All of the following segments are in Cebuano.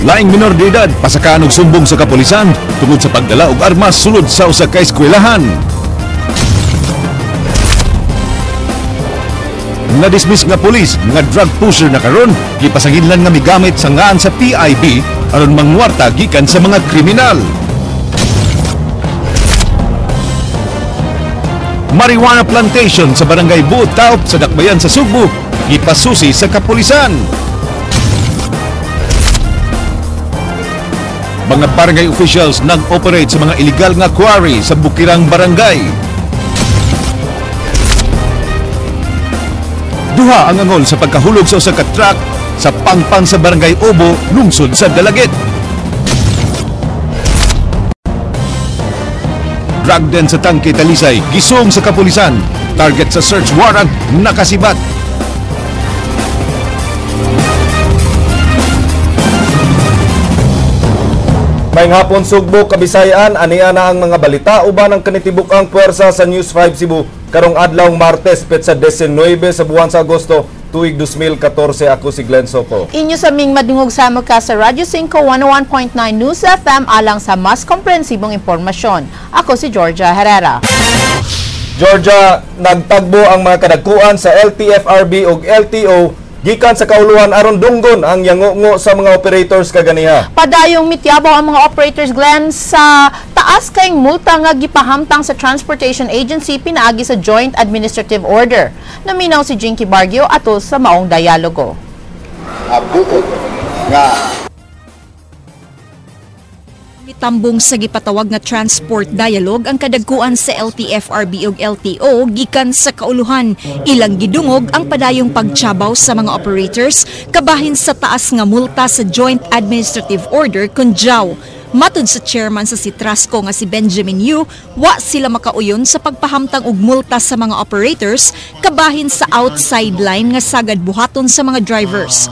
Laing minor de edad pasakaan og sumbong sa kapulisan tungod sa pagdala og armas sulod sa usa ka eskwelahan. Na-dismiss nga pulis nga drug pusher na karon gipasanginlan nga migamit sa ngaan sa PIB aron mangwarta gikan sa mga kriminal. Marijuana plantation sa barangay Buot Taop sa Dakbayan sa Sugbo gipasusi sa kapulisan. Mga barangay officials nag-operate sa mga illegal nga quarry sa Bukirang Barangay. Duha ang angol sa pagkahulog sa usa ka truck sa pangpang sa Barangay Obo, lungsod sa Dalaguete. Drug den sa Tangke, Talisay, gisong sa kapulisan. Target sa search warrant, nakasibat. Maayong hapon, Sugbo, Kabisayaan, ania na ang mga balita uban ang kanitibuk-ang puwersa sa News 5 Cebu karong adlaw Martes, petsa 19 sa buwan sa Agosto, tuig 2014. Ako si Glenn Soco. Inyo sa ming madungog sa ka sa Radyo 5 101.9 News FM alang sa mas komprehensibong impormasyon. Ako si Georgia Herrera. Georgia, nagtagbo ang mga kadagkuan sa LTFRB ug LTO gikan sa kauluhan aron dunggon ang yangungo sa mga operators kaganiha. Padayong mityabaw ang mga operators, Glenn, sa taas kayong multa nga gipahamtang sa Transportation Agency pinaagi sa Joint Administrative Order. Naminaw si Jinky Bargio atol sa maong dialogo. Abuot nga Mitambong sa gipatawag nga Transport Dialogue ang kadagkuan sa LTFRB ug LTO gikan sa kauluhan. Ilang gidungog ang padayong pagtsabaw sa mga operators kabahin sa taas nga multa sa Joint Administrative Order kun JAO. Matud sa chairman sa Citrasco nga si Benjamin Yu, wa sila makauyon sa pagpahamtang og multa sa mga operators kabahin sa outside line nga sagad buhaton sa mga drivers.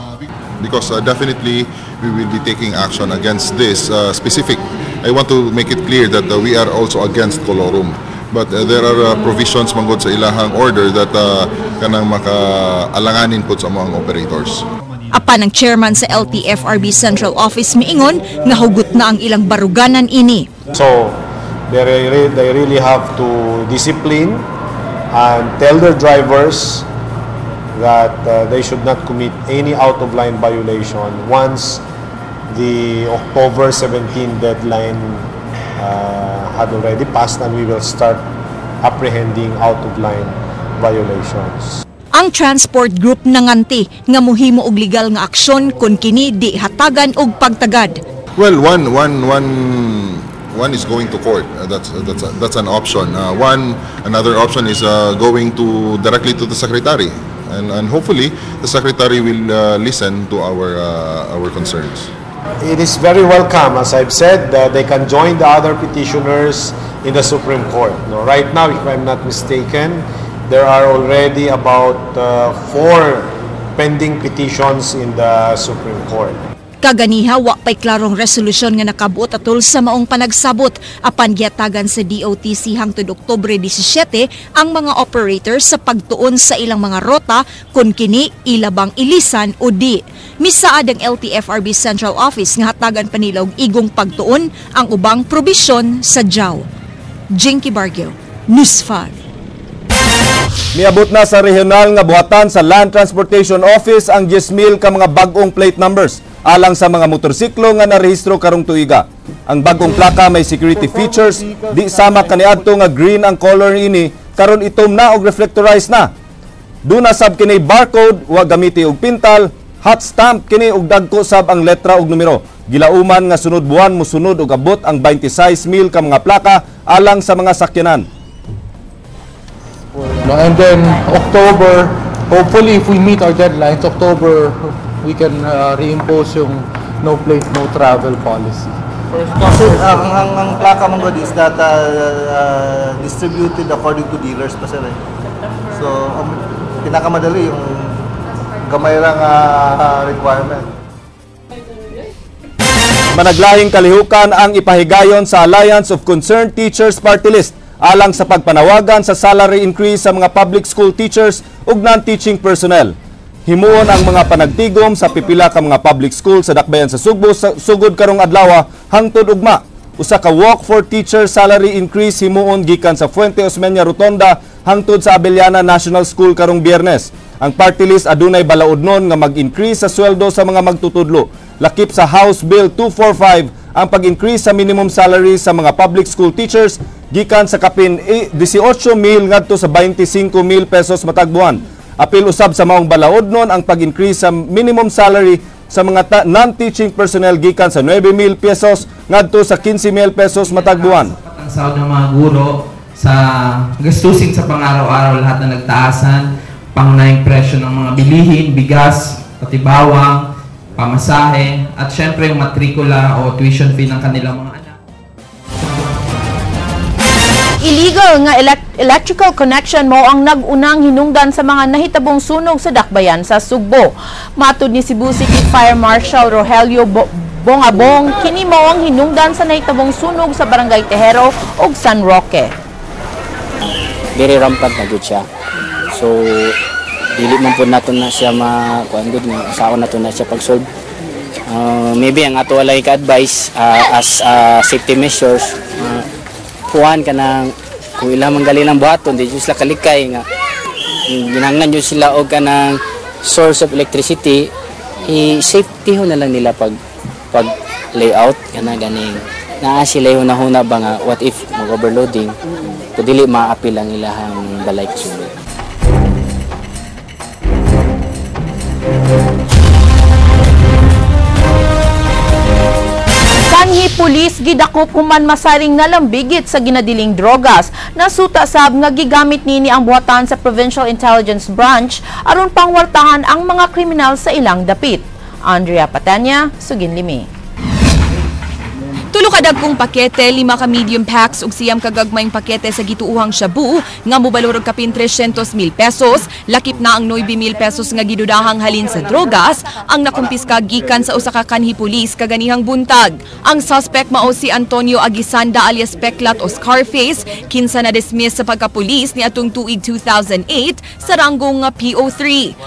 Because definitely we will be taking action against this specific. I want to make it clear that we are also against colorum. But there are provisions manggod sa ilahang order that kanang makaalanganin pod sa mga operators. Apan ang chairman sa LTFRB Central Office miingon nga hugot na ang ilang baruganan ini. So they really have to discipline and tell their drivers that they should not commit any out-of-line violation once the October 17 deadline had already passed, and we will start apprehending out-of-line violations. Ang transport group nanganti nga muhimo og legal nga aksyon kun kini di hatagan og pagtagad. Well, one is going to court. That's an option. One another option is going to directly to the secretary, and hopefully the secretary will listen to our concerns. It is very welcome. As I've said, they can join the other petitioners in the Supreme Court. No, right now, if I'm not mistaken, there are already about 4 pending petitions in the Supreme Court. Kaganiha, wa pay klarong resolusyon nga nakabuot atol sa maong panagsabot. Apan gihatagan sa DOTC hangtod Oktubre 17 ang mga operators sa pagtuon sa ilang mga rota kung kini ilabang ilisan o di. Misaad ang LTFRB Central Office nga hatagan pa nila og igong pagtuon ang ubang probisyon sa JAO. Jinky Bargio, News 5. Miabot na sa regional nga buhatan sa Land Transportation Office ang 10,000 ka mga bag-ong plate numbers alang sa mga motorsiklo nga narehistro karong tuiga. Ang bag-ong plaka may security features, di sama kaniadto nga green ang color ini, karon itom na og reflectorized na. Duna sab kini barcode, wa gamiti og pintal, hot stamp kini og dagko sab ang letra og numero. Gilauman nga sunod buwan mosunod og abot ang 26,000 ka mga plaka alang sa mga sakyanan. No, and then October, hopefully if we meet our deadlines, October, we can reimpose yung no plate, no travel policy. Sir, ang plaka mong god is that distributed according to dealers pa, sir, eh. So, pinakamadali yung gamay lang requirement. Managlahing kalihukan ang ipahigayon sa Alliance of Concerned Teachers Party List alang sa pagpanawagan sa salary increase sa mga public school teachers ug non-teaching personnel. Himuon ang mga panagtigom sa pipila ka mga public school sa dakbayan sa Sugbo sugod karong adlaw hangtod ugma. Usa ka walk for teacher salary increase himuon gikan sa Fuente Osmeña Rotonda hangtod sa Abellana National School karong Biyernes. Ang party list adunay balaodnon nga mag-increase sa sweldo sa mga magtutudlo. Lakip sa House Bill 245 ang pag-increase sa minimum salary sa mga public school teachers gikan sa kapin 18,000 ngadto sa 25,000 pesos matag buwan. Apil usab sa maong balaodnon ang pag-increase sa minimum salary sa mga non-teaching personnel gikan sa 9,000 pesos ngadto sa 15,000 pesos matag buwan. Ang sahod ng mga guro sa gastusin sa pang-araw-araw, lahat na nagtaasan, pangunahing presyo ng mga bilihin, bigas, pati bawang, pamasahe, at syempre yung matrikula o tuition fee ng kanilang mga anak. Illegal nga electrical connection mo ang nag-unang hinungdan sa mga nahitabong sunog sa dakbayan sa Sugbo. Matud ni Cebu City Fire Marshal Rogelio Bongabong, kini mo ang hinungdan sa nahitabong sunog sa Barangay Tejero ug San Roque. Very rampant na jud siya. So dili man pud nato na siya ma kuan gud nga saon nato na siya pag-solve. Maybe ang ato walay ka-advice as safety measures, kuan ka ng kung ilang man gali ng buhaton, di jud sila kalikay nga ginahanglan jud sila og kanang source of electricity, i-safety ho na lang nila pag layout kana ganing naa sila hunahuna ba nga what if mag-overloading kung dili maapil ang ilahang balay kasunod. Kanhi pulis gidakop human masaring nalambigit sa ginadiling drogas. Nasuta sab nga gigamit nini ang buhatan sa Provincial Intelligence Branch aron pangwartahan ang mga kriminal sa ilang dapit. Andrea Patanya, Suginlimi. Tulo ka dagkong pakete, 5 ka medium packs ug 9 ka gagmayng pakete sa gituuhang shabu nga mobalor og kapin 300,000 pesos, lakip na ang 9,000 pesos nga gidudahang halin sa drogas ang nakumpiska gikan sa usa ka kanhi pulis kaganihang buntag. Ang suspect mao si Antonio Aguisanda alias Peklat o Scarface, kinsa na dismiss sa pagkapulis niadtong tuig 2008 sa ranggong nga PO3.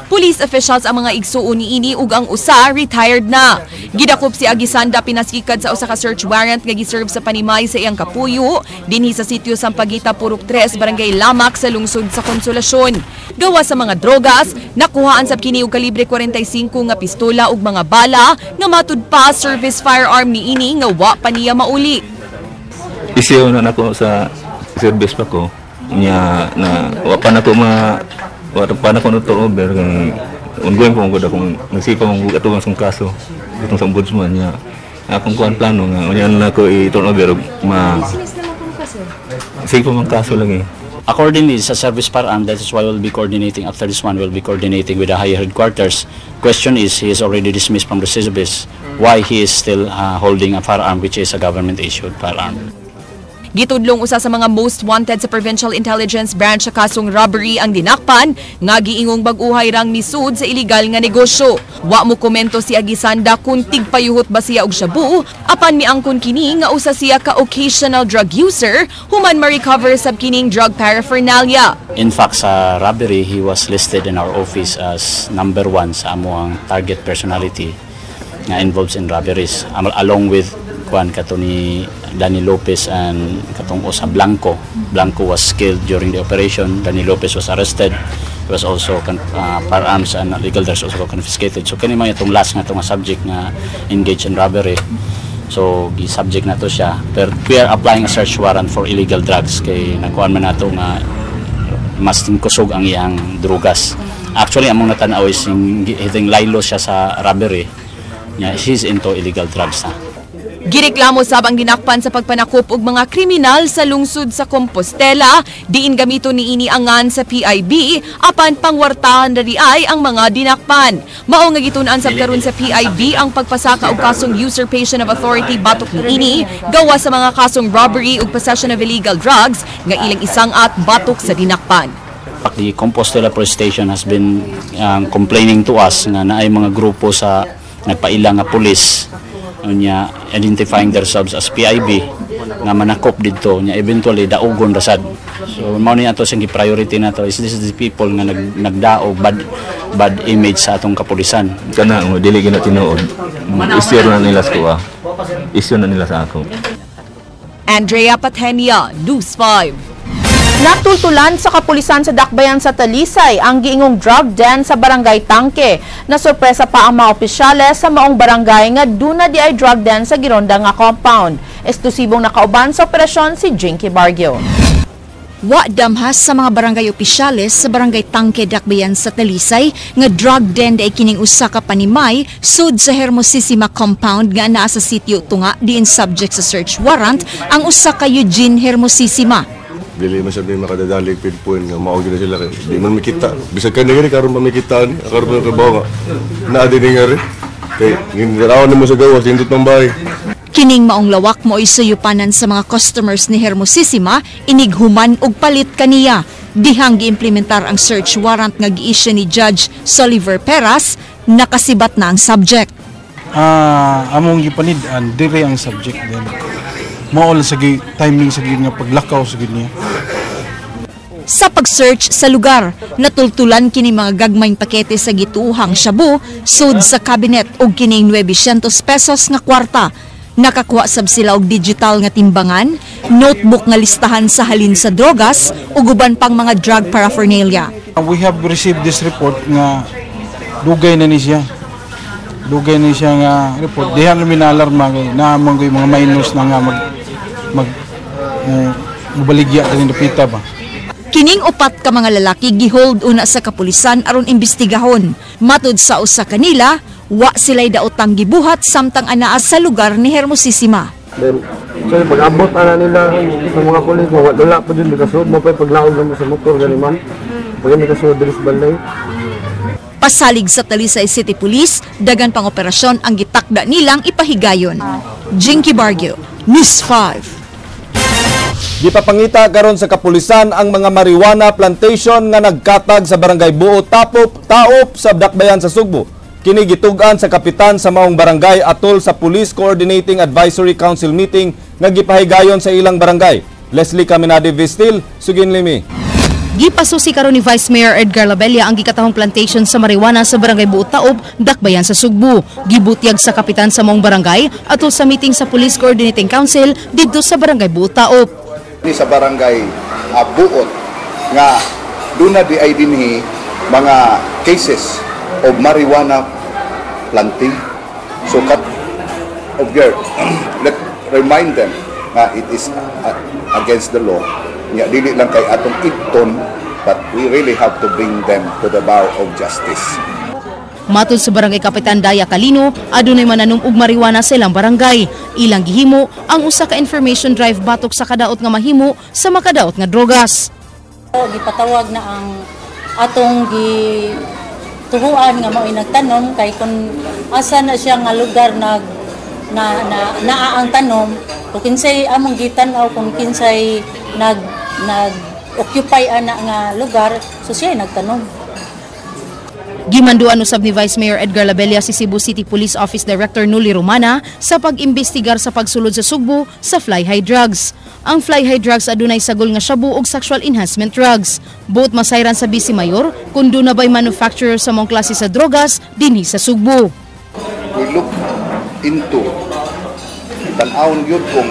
Police officials ang mga igsuon niini ug ang usa retired na. Gidakop si Aguisanda pinasikad sa usa ka search warrant nga giserve sa panimay sa iyang kapuyo dinhi sa sitio Sampaguita, Purok 3, Barangay Lamak sa lungsod sa Konsolasyon. Gawa sa mga drogas, nakuhaan sab kini og kalibre 45 nga pistola ug mga bala nga matud pa service firearm niini nga wa pa niya mauli. Isiyo na nako sa service pa ko nya na wa pa nako ma wa pa nako no turnover kay ongoing pa man gud akong nagsipa man gud atong sa kaso atong sa ombudsman niya. Akong kuan plano nga unya na ko i-turn over ma sige pa man kaso lang eh. Accordingly sa service firearm, that is why we'll be coordinating after this one, we'll be coordinating with the higher headquarters. Question is, he is already dismissed from the service. Why he is still holding a firearm which is a government issued firearm? Gitudlong usa sa mga most wanted sa Provincial Intelligence Branch sa kasong robbery ang dinakpan nga giingong bag-uhay rang misud sa iligal nga negosyo. Wa mo komento si Aguisanda kung tigpayuhot ba siya og shabu, apan miangkon kini nga usa siya ka occasional drug user human ma-recover sab kining drug paraphernalia. In fact, sa robbery, he was listed in our office as number 1 sa amuang target personality nga involves in robberies, along with kuan kato ni Danny Lopez and katong Osa Blanco. Blanco was killed during the operation. Danny Lopez was arrested. He was also firearms and legal drugs also confiscated. So kini man itong last nga itong subject nga engaged in robbery. So gi-subject na to siya. Pero we are applying a search warrant for illegal drugs kay nakuan man nato nga mas kusog ang iyang drugas. Actually among natanaw is hitting laylo siya sa robbery. Yeah, he's into illegal drugs na. Gireklamo sab ang dinakpan sa pagpanakop og mga kriminal sa lungsod sa Compostela, diin gamito niini angan sa PIB apan pangwartahan diri ay ang mga dinakpan. Mao nga gitun-an sab karon sa PIB ang pagpasaka og kasong usurpation of authority batok niini gawa sa mga kasong robbery ug possession of illegal drugs nga ilang isang at batok sa dinakpan. The Compostela Police Station has been complaining to us nga naay mga grupo sa nagpaila nga pulis unya identifying themselves as PIB nga manakop didto nya eventually daugon rasad. So mao ni ato siyang priority nato is this is the people nga nagdao bad bad image sa atong kapulisan. Kana mo dili gina tinuod. Issue na nila sa kuha. Issue na nila sa ako. Andrea Patenia, News 5. Natultulan sa kapulisan sa Dakbayan sa Talisay ang giingong drug den sa Barangay Tangke. Nasorpresa pa ang mga opisyales sa maong barangay nga duna di ay drug den sa gironda nga compound. Eksklusibong nakauban sa operasyon si Jinky Bargio. Wa damhas sa mga barangay opisyales sa Barangay Tangke, Dakbayan sa Talisay nga drug den ay kining usa ka panimay sud sa Hermosissima compound nga naa sa sitio Tunga diin subject sa search warrant ang usa ka Eugene Hermosissima. Dili man sabi makadadalig pinpoint nga mao gid sila kay di man makita bisag kani gani karon pa makita ni karon pa kabaw nga naa din nga rin kay gindarawan nimo sa gawas nindot ng bahay. Kining maong lawak mo'y suyupanan sa mga customers ni Hermosissima inighuman og palit kaniya. Dihang giimplementar ang search warrant nga gi-issue ni Judge Soliver Peras, nakasibat na ang subject. Among gipanid-an dire ang subject din. Mao lang sa timing sa nga paglakaw sa niya. Sa pag-search sa lugar, natultulan kini mga gagmayng pakete sa gituuhang shabu sud sa cabinet og kining 900 pesos nga kwarta. Nakakuha sab sila og digital nga timbangan, notebook nga listahan sa halin sa drogas ug uban pang mga drug paraphernalia. We have received this report nga dugay na ni siya. Dugay na siya nga report. Diha na minalarma kay naamang ko yung mga minors na nga mag mag mubaligya kaning dapita ba. Kining upat ka mga lalaki gihold una sa kapulisan aron imbestigahon. Matud sa usa kanila, wa sila'y daotang gibuhat samtang anaa sa lugar ni Hermosissima. Then, so pag-abot ana nila sa mga pulis, wala pa dyan, mikasuod mo pa paglaog mo sa motor, gani man. Pag mikasuod diri sa balay. Pasalig sa Talisay City Police, dagan pang operasyon ang gitakda nilang ipahigayon. Jinky Bargio, News 5. Gipapangita karon sa kapulisan ang mga marijuana plantation nga nagkatag sa Barangay Buo Tapop, Taop sa Dakbayan sa Sugbo. Kini gitug-an sa kapitan sa maong barangay atol sa Police Coordinating Advisory Council meeting nga gipahigayon sa ilang barangay. Leslie Caminade Vistil, sugin limi. Gipasusi karon ni Vice Mayor Edgar Labella ang gikatahong plantation sa marijuana sa Barangay Buo Taob, Dakbayan sa Sugbo. Gibutyag sa kapitan sa maong barangay atol sa meeting sa Police Coordinating Council didto sa Barangay Buo Taob. Ni sa barangay Buot nga duna di ay dinhi mga cases of marijuana planting. So cut of your let remind them nga it is against the law. Nya dili lang kay atong idton, but we really have to bring them to the bar of justice. Matod sa Barangay Kapitan Daya Kalino, adunay mananom og marijuana sa ilang barangay. Ilang gihimo ang usa ka information drive batok sa kadaot nga mahimo sa makadaot nga drogas. Gipatawag na ang atong gituhuan nga mao'y nagtanom kay kung asa na siya nga lugar nag na, na naa ang tanom, kung kinsay among gitan-aw kung kinsay nag nag occupy ana nga lugar, so siya nagtanom. Gimanduan usab ni Vice Mayor Edgar Labella si Cebu City Police Office Director Nuli Romana sa pag-imbestigar sa pagsulod sa Sugbo sa fly high drugs. Ang fly high drugs adunay sagol nga shabu ug sexual enhancement drugs. Buot masayran sa Vice Mayor kung duna ba'y manufacturer sa mong klase sa drogas dinhi sa Sugbo. We look into tan-awon gyud kung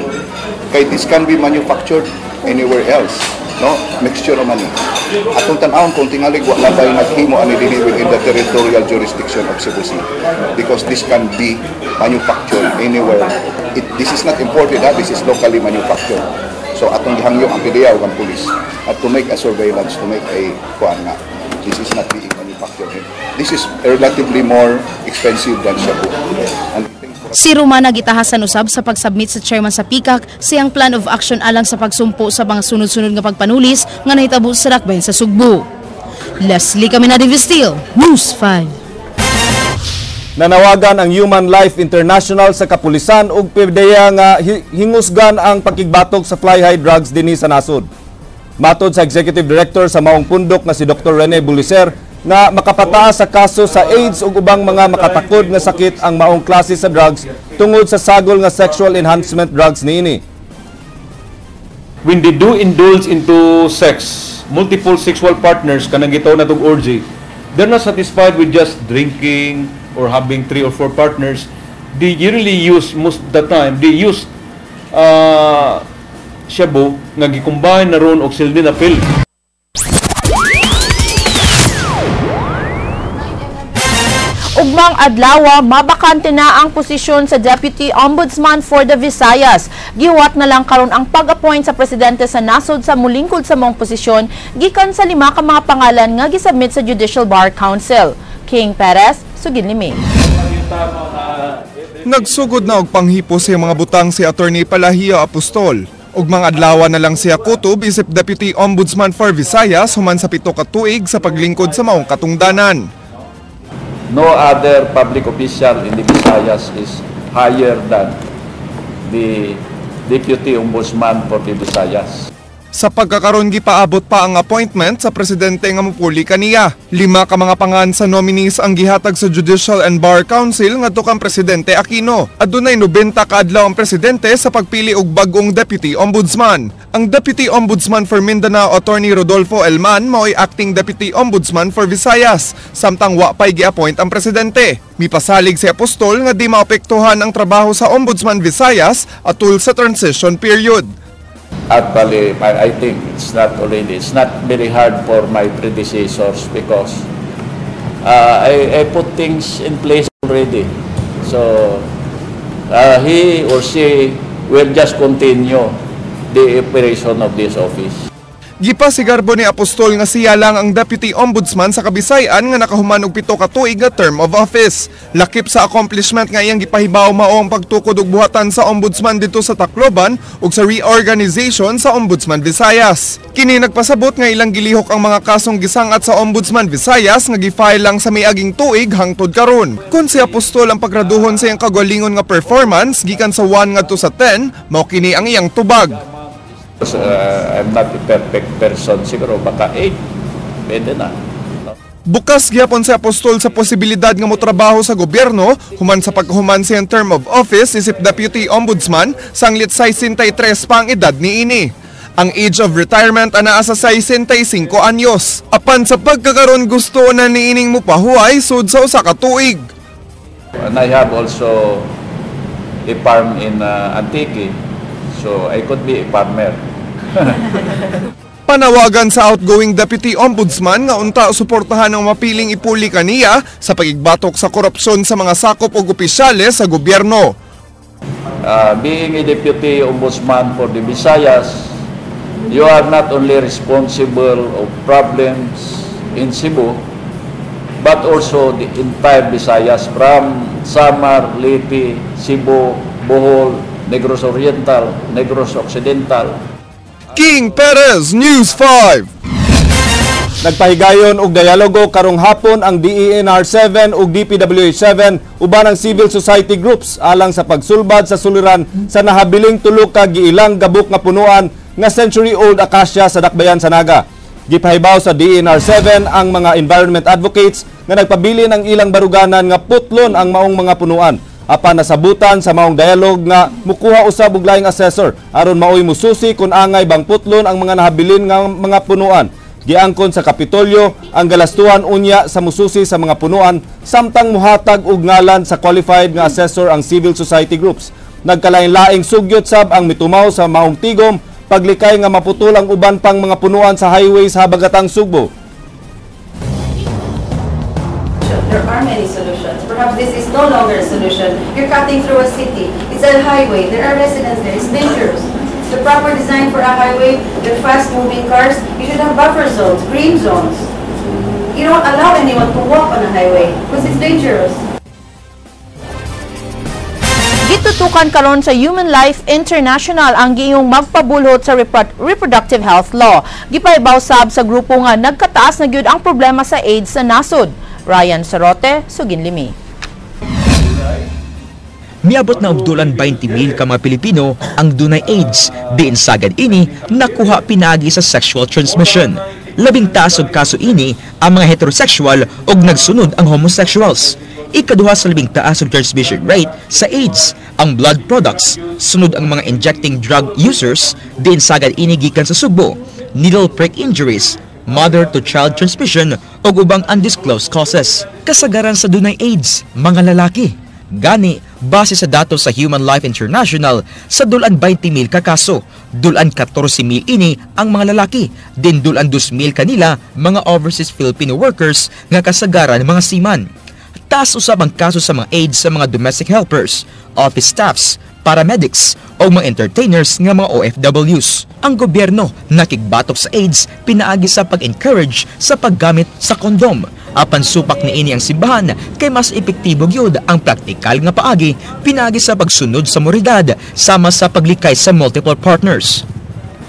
kay this can be manufactured anywhere else, no? Mixture man ni. Atong tan-awon kung tingali wa na bay naghimo ani dinhi within the territorial jurisdiction of Cebu City, because this can be manufactured anywhere. This is not imported, ha? This is locally manufactured. So atong gihangyo ang PDEA ug ang police at to make a surveillance, to make a kuan nga this is not being manufactured. This is relatively more expensive than shabu. And Si Romana gitahasan usab sa pagsubmit sa chairman sa PICAC siyang plan of action alang sa pagsumpo sa mga sunod-sunod nga pagpanulis nga nahitabo sa Dakbayan sa Sugbo. Leslie Caminade Vistil, News 5. Nanawagan ang Human Life International sa kapulisan ug PDEA nga hingusgan ang pakigbatok sa fly high drugs dinhi sa nasod. Matod sa Executive Director sa maong pundok nga si Dr. Rene Buliser nga makapataas sa kaso sa AIDS ug ubang mga makatakod nga sakit ang maong klase sa drugs tungod sa sagol nga sexual enhancement drugs niini. When they do indulge into sex, multiple sexual partners, kanang gitawag natong orgy, they're not satisfied with just drinking or having three or four partners. They usually use, most of the time, they use shabu nga gi-combine na ron og sildenafil. Ugmang adlaw, mabakante na ang posisyon sa Deputy Ombudsman for the Visayas. Giwat na lang karon ang pag-appoint sa presidente sa nasod sa mulingkod sa maong posisyon gikan sa 5 ka mga pangalan nga gisubmit sa Judicial Bar Council. King Perez, sugid limi. Nagsugod na og panghipo sa mga butang si Attorney Palahio Apostol. Ugmang adlaw na lang siya kutob isip Deputy Ombudsman for Visayas human sa 7 ka tuig sa paglingkod sa maong katungdanan. No other public official in the Visayas is higher than the Deputy Ombudsman for the Visayas. Sa pagkakaron gipaabot pa ang appointment sa presidente nga mopuli kaniya. 5 ka mga pangan sa nominees ang gihatag sa Judicial and Bar Council ngadto kang Presidente Aquino. Adunay 90 ka adlaw ang presidente sa pagpili og bag-ong Deputy Ombudsman. Ang Deputy Ombudsman for Mindanao, Attorney Rodolfo Elman, maoy acting Deputy Ombudsman for Visayas, samtang wa pay gi-appoint ang presidente. Mipasalig si Apostol nga di maapektuhan ang trabaho sa Ombudsman Visayas atul sa transition period. Actually, I think it's not very hard for my predecessors because I put things in place already. So he or she will just continue the operation of this office. Gipasigarbo ni Apostol nga siya lang ang Deputy Ombudsman sa Kabisayan nga nakahuman og 7 ka tuig nga term of office. Lakip sa accomplishment nga iyang gipahibaw mao ang pagtukod og buhatan sa Ombudsman dito sa Tacloban ug sa reorganization sa Ombudsman Visayas. Kini nagpasabot nga ilang gilihok ang mga kasong gisangat sa Ombudsman Visayas nga gi-file lang sa miaging tuig hangtod karon. Kun si Apostol ang pagraduhon sa iyang kagalingon nga performance gikan sa 1 ngadto sa 10, mao kini ang iyang tubag. I'm not a perfect person, siguro baka 8, pwede na. No? Bukas gyapon si Apostol sa posibilidad nga motrabaho sa gobyerno human sa pagkahuman siyang term of office isip Deputy Ombudsman sanglit 63 pa ang edad niini. Ang age of retirement anaa sa 65 anyos. Apan sa pagkakaron gusto na niining mopahuway sud sa usa ka tuig. And I have also a farm in Antique, so I could be a farmer. Panawagan sa outgoing Deputy Ombudsman nga unta suportahan ang mapiling ipuli kaniya sa pagigbatok sa korupsyon sa mga sakop og opisyales sa gobyerno. Being a Deputy Ombudsman for the Visayas, you are not only responsible of problems in Cebu, but also the entire Visayas from Samar, Leyte, Cebu, Bohol, Negros Oriental, Negros Occidental. King Perez, News 5. Nagpahigayon og dialogo karong hapon ang DENR 7 ug DPWH 7 uban ang civil society groups alang sa pagsulbad sa suliran sa nahabiling tulo ka giilang gabok nga punuan nga century-old acacia sa Dakbayan sa Naga. Gipahibaw sa DENR 7 ang mga environment advocates nga nagpabilin ang ilang baruganan nga putlon ang maong mga punuan. Apan nasabutan sa maong dialog nga mukuha usab og laing assessor aron maoy mususi kun angay bang putlon ang mga nahabilin nga mga punuan. Giangkon sa Kapitolyo ang galastuhan unya sa mususi sa mga punuan samtang muhatag og ngalan sa qualified nga assessor ang civil society groups. Nagkalain-laing sugyot sab ang mitumaw sa maong tigom paglikay nga maputol ang uban pang mga punuan sa highway sa Habagatang Sugbo. There are many solutions. Perhaps this is no longer a solution. You're cutting through a city. It's a highway. There are residents there. It's dangerous. The proper design for a highway, the fast-moving cars, you should have buffer zones, green zones. You don't allow anyone to walk on a highway because it's dangerous. Gitutukan karon sa Human Life International ang giyong magpabulhot sa reproductive health law. Gipahibaw sab sa grupo nga nagkataas na gyud ang problema sa AIDS sa nasod. Ryan Sarote, sugin limi. Miabot na og dulan 20,000 ka mga Pilipino ang dunay AIDS. Diin sagad ini nakuha pinaagi sa sexual transmission. Labing taas og kaso ini ang mga heterosexual og nagsunod ang homosexuals. Ikaduha sa labing taas og transmission rate sa AIDS ang blood products, sunod ang mga injecting drug users, diin sagad ini gikan sa Sugbo, needle prick injuries, mother-to-child transmission ug ubang undisclosed causes. Kasagaran sa dunay AIDS, mga lalaki. Gani, base sa datos sa Human Life International, sa dulan 20,000 ka kaso, dulan 14,000 ini ang mga lalaki, din dulan 2,000 kanila mga overseas Filipino workers nga kasagaran mga seaman. Taas usab ang kaso sa mga AIDS sa mga domestic helpers, office staffs, paramedics o mga entertainers nga mga OFWs. Ang gobyerno nakigbatok sa AIDS pinaagi sa pag-encourage sa paggamit sa kondom. Apan supak niini ang simbahan kay mas epektibo gyud ang praktikal nga paagi pinaagi sa pagsunod sa moralidad sama sa paglikay sa multiple partners.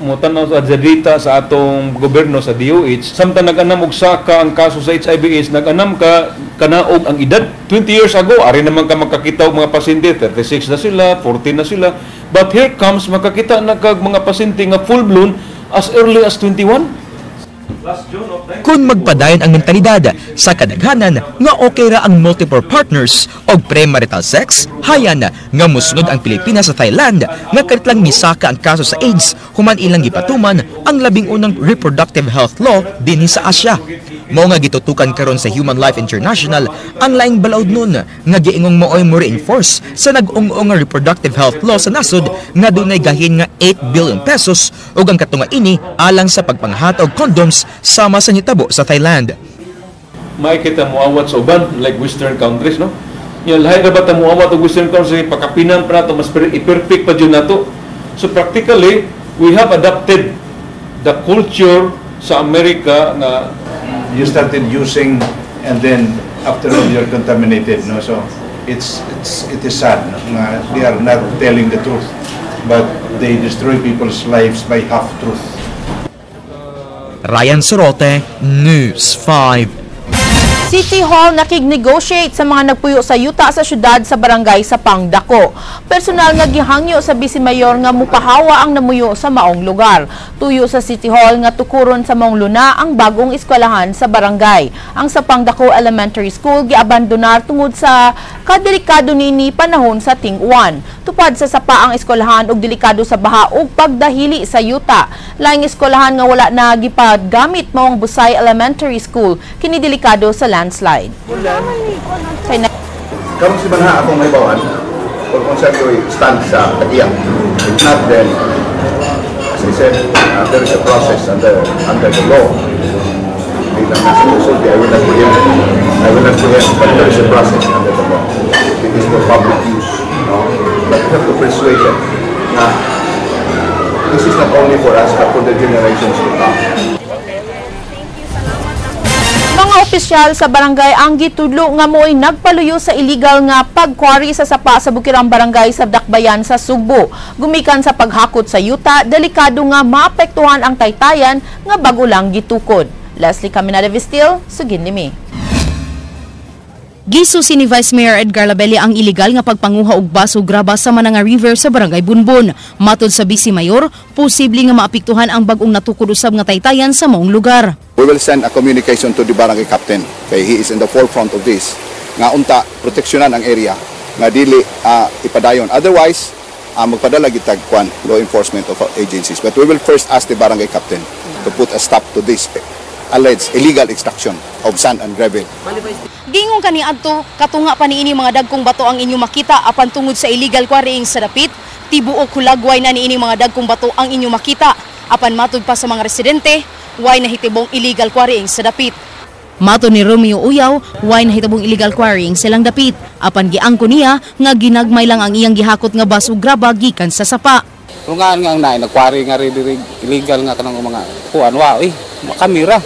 Mutanaw sa data sa atong gobyerno sa DOH, samtang nag-anam og saka ang kaso sa HIV AIDS, nag-anam ka kanaog ang edad. 20 years ago, ari naman ka makakita og mga pasyente, 36 na sila, 14 na sila. But here comes, makakita na kag mga pasyente nga full-blown as early as 21. Kung magpadayon ang mentalidad sa kadaghanan nga okay ra ang multiple partners o premarital sex, hayan nga musunod ang Pilipinas sa Thailand nga kalit lang misaka ang kaso sa AIDS human ilang gipatuman ang 11 reproductive health law dinhi sa Asia. Mao nga gitutukan karon sa Human Life International ang laing balaod nun nga giingong maoy mo reinforce sa nag-ung-ung nga reproductive health law sa nasod nga dunay gahin nga 8 billion pesos ug ang katunga ini alang sa pagpanghatag og condoms sama sa nitabo sa Thailand. May kita muawat sa uban like western countries, no? Yan lahi ra ba ta muawat og western countries, pakapinan pa nato, mas i-perfect pa jud nato. So practically we have adapted the culture sa Amerika nga you started using and then after all you're contaminated, no? So it is sad, no, nga they are not telling the truth, but they destroy people's lives by half truth. Ryan Sorote, News 5. City Hall nakig-negotiate sa mga nagpuyo sa yuta sa syudad sa barangay sa Pangdako. Personal nga gihangyo sa Vice Mayor nga mupahawa ang namuyo sa maong lugar. Tuyo sa City Hall nga tukuron sa maong luna ang bagong eskwelahan sa barangay. Ang sa Pangdako Elementary School giabandonar tungod sa kadelikado nini panahon sa ting-uwan. Tupad sa sapa ang eskwelahan ug delikado sa baha ug pagdahili sa yuta. Laing eskwelahan nga wala na gipagamit mao ang Busay Elementary School, kini delikado sa landslide. Karon si Banha akong mahibawan, kung kung sa stand sa tag-iya. If not, then, as I said, there is a process under the law. Bilang nasa musulti, I will not preempt. I will not preempt, but there is a process under the law. It is for public use. No? But we have to persuade them na this is not only for us, but for the generations to come. Mga opisyal sa barangay ang gitudlo nga mo'y nagpaluyo sa illegal nga pagkwari sa sapa sa Bukirang Barangay sa Dakbayan sa Sugbo. Gumikan sa paghakot sa yuta, delikado nga maapektuhan ang taytayan nga bago lang gitukod. Leslie Caminada Vistil, sugin nimi. Gisusi ni Vice Mayor Edgar Labella ang ilegal nga pagpanguha og baso graba sa Mananga River sa Barangay Bunbun. Matod sa Vice Mayor, posible nga maapektuhan ang bag-ong natukod usab nga taytayan sa maong lugar. We will send a communication to the barangay captain kay he is in the forefront of this. Nga unta proteksyonan ang area nga dili ipadayon. Otherwise, magpadala gitag kwan law enforcement of agencies. But we will first ask the barangay captain to put a stop to this alleged illegal extraction of sand and gravel. Gingong kani adto katunga pa niini mga dagkong bato ang inyong makita apan tungod sa illegal quarrying sa dapit, tibuok hulagway na niini mga dagkong bato ang inyong makita apan matud pa sa mga residente, way nahitibong illegal quarrying sa dapit. Mato ni Romeo Uyaw, way nahitabong illegal quarrying silang dapit apan giangko niya nga ginagmay lang ang iyang gihakot nga baso graba gikan sa sapa. Rungaan nga ang naay nagquarry nga illegal nga kanang mga kuan wa kamera.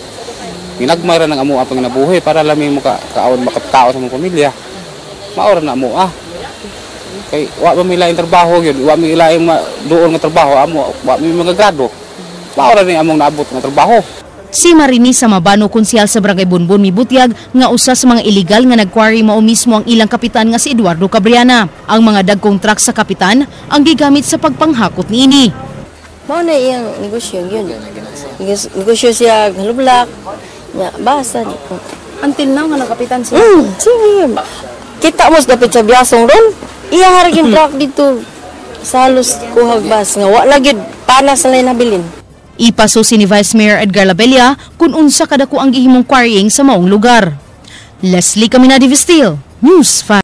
Ginagmay ra ng amo ang panginabuhi para lami mo kaon makapkaon sa mong pamilya. Maora na amo ah. Kay wa ba mi laing trabaho gyud, wa mi laing duol nga trabaho amo, wa mi mga grado. Maora ni among naabot nga trabaho. Si Marinisa Mabano, konsehal sa Barangay Bunbun, mibutyag nga usa sa mga illegal nga nagquarry mao mismo ang ilang kapitan nga si Eduardo Cabriana. Ang mga dagkong truck sa kapitan ang gigamit sa pagpanghakot niini. Mao na iyang negosyo gyud. Negosyo siya halublak. Ya, basa. Until now nga nakapitan siya. Sige. Kita mo sa dapit sa biyasong ron. Iya haragin truck dito sa halos kuhag bus nga wa lagi panas na nabilin. Ipasusi ni Vice Mayor Edgar Labella kung unsa kadako ang gihimong quarrying sa maong lugar. Leslie Caminadi Vestil, News 5.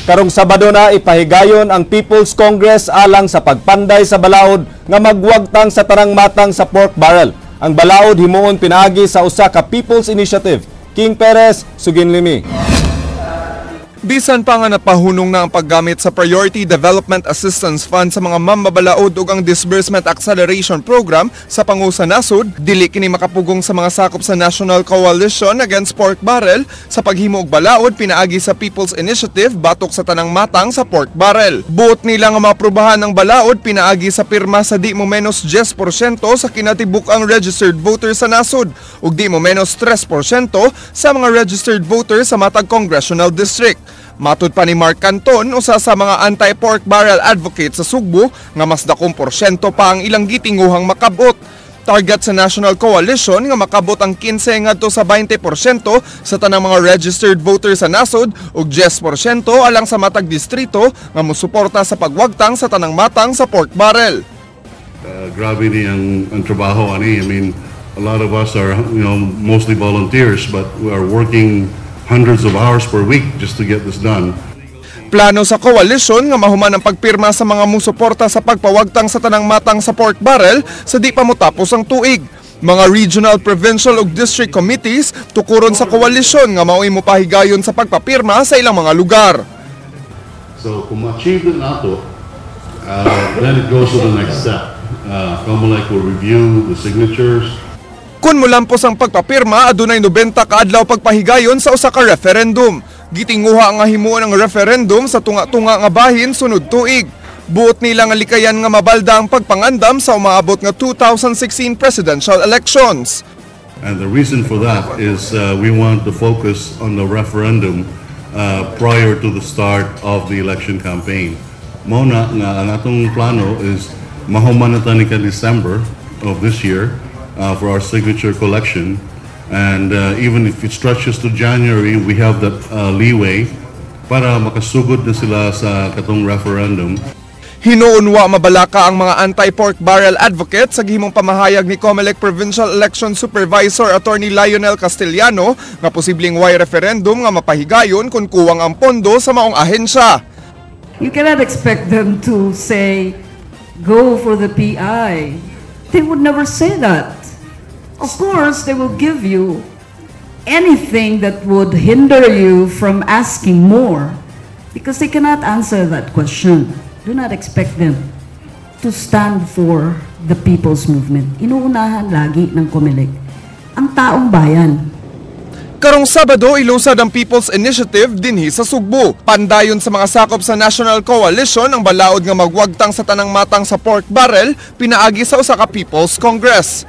Karong Sabado na ipahigayon ang People's Congress alang sa pagpanday sa balaod nga magwagtang sa tarang matang sa pork barrel. Ang balaod himuon pinaagi sa usa ka People's Initiative. King Perez, Suginlimi. Bisan pa nga napahunong na ang paggamit sa Priority Development Assistance Fund sa mga mambabalaod ug ang Disbursement Acceleration Program sa Pangusa Nasod, dili kini makapugong sa mga sakop sa National Coalition Against Pork Barrel sa paghimo og balaod pinaagi sa People's Initiative batok sa tanang matang sa pork barrel. Buot nila nga maaprubahan ang balaod pinaagi sa pirma sa di mo menos 10% sa kinatibuk-ang registered voters sa nasod ug di mo menos 3% sa mga registered voters sa matag congressional district. Matud pa ni Mark Canton, usa sa mga anti-pork barrel advocate sa Sugbo, nga mas dakong porsyento pa ang ilang gitinguhang makabot. Target sa National Coalition nga makabot ang 15 ngadto sa 20% sa tanang mga registered voters sa nasod ug 10% alang sa matag distrito nga mosuporta sa pagwagtang sa tanang matang sa pork barrel. Grabe ni ang trabaho ani. I mean, a lot of us are, mostly volunteers, but we are working hundreds of hours per week just to get this done. Plano sa coalition nga mahuman ang pagpirma sa mga musuporta sa pagpawagtang sa tanang matang sa pork barrel sa di pa motapos ang tuig. Mga regional, provincial ug district committees tukuron sa coalition nga mao'y mopahigayon sa pagpapirma sa ilang mga lugar. So kung ma-achieve na nato, then it goes to the next step. COMELEC will review the signatures. Kung mulampos ang pagpapirma, adunay 90 kaadlaw pagpahigayon sa usa ka referendum. Gitinguha nga himuon ang referendum sa tunga-tunga nga bahin sunod tuig. Buot nila nga likayan nga mabalda ang pagpangandam sa umaabot nga 2016 presidential elections. And the reason for that is we want to focus on the referendum prior to the start of the election campaign. Mao na nga ang atong plano is mahuman na ta ni ka December of this year for our signature collection, and even if it stretches to January, we have that leeway para makasugod na sila sa katong referendum. Hinuunwa mabalaka ang mga anti-pork barrel advocate sa gihimong pamahayag ni COMELEC Provincial Election Supervisor Attorney Lionel Castellano nga posibleng way referendum nga mapahigayon kung kuwang ang pondo sa maong ahensya. You cannot expect them to say, go for the PI. They would never say that. Of course, they will give you anything that would hinder you from asking more because they cannot answer that question. Do not expect them to stand for the people's movement. Inuunahan lagi ng COMELEC ang taong bayan. Karong Sabado, ilusad ang People's Initiative dinhi sa Sugbo. Pandayon sa mga sakop sa National Coalition ang balaod nga magwagtang sa tanang matang sa pork barrel pinaagi sa usa ka People's Congress.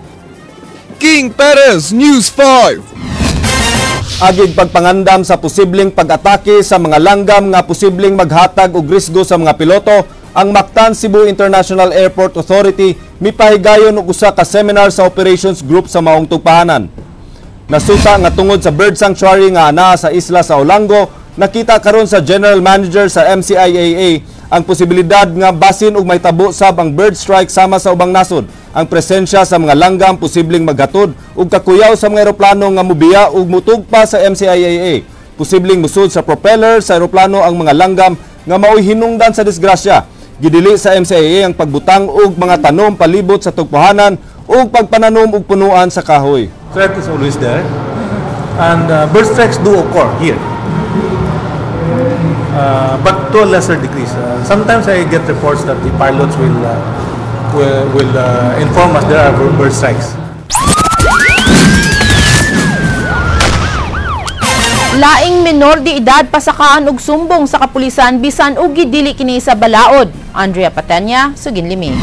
King Perez, News 5. Agig pagpangandam sa posibleng pag-atake sa mga langgam nga posibleng maghatag og risgo sa mga piloto, ang Mactan Cebu International Airport Authority mipahigayon og usa ka seminar sa operations group sa maong tugpahanan. Nasuta nga tungod sa bird sanctuary nga anaa sa isla sa Olango, nakita karon sa general manager sa MCIAA ang posibilidad nga basin og mahitabo sab ang bird strike sama sa ubang nasod. Ang presensya sa mga langgam posibleng maghatod og kakuyaw sa mga eroplano nga mubiya ug mutugpa sa MCIAA. Posibleng musud sa propeller sa eroplano ang mga langgam nga maoy hinungdan sa disgrasya. Gidili sa MCIAA ang pagbutang og mga tanom palibot sa tugpahanan ug pagpananom og punuan sa kahoy. Threat is always there, and bird strikes do occur here, but to a lesser degree. Sometimes I get reports that the pilots will inform us there are bird strikes. Laing menor di edad pasakaan og sumbong sa kapulisan bisan og gidili kini sa balaod. Andrea Patenya, Suginlimi.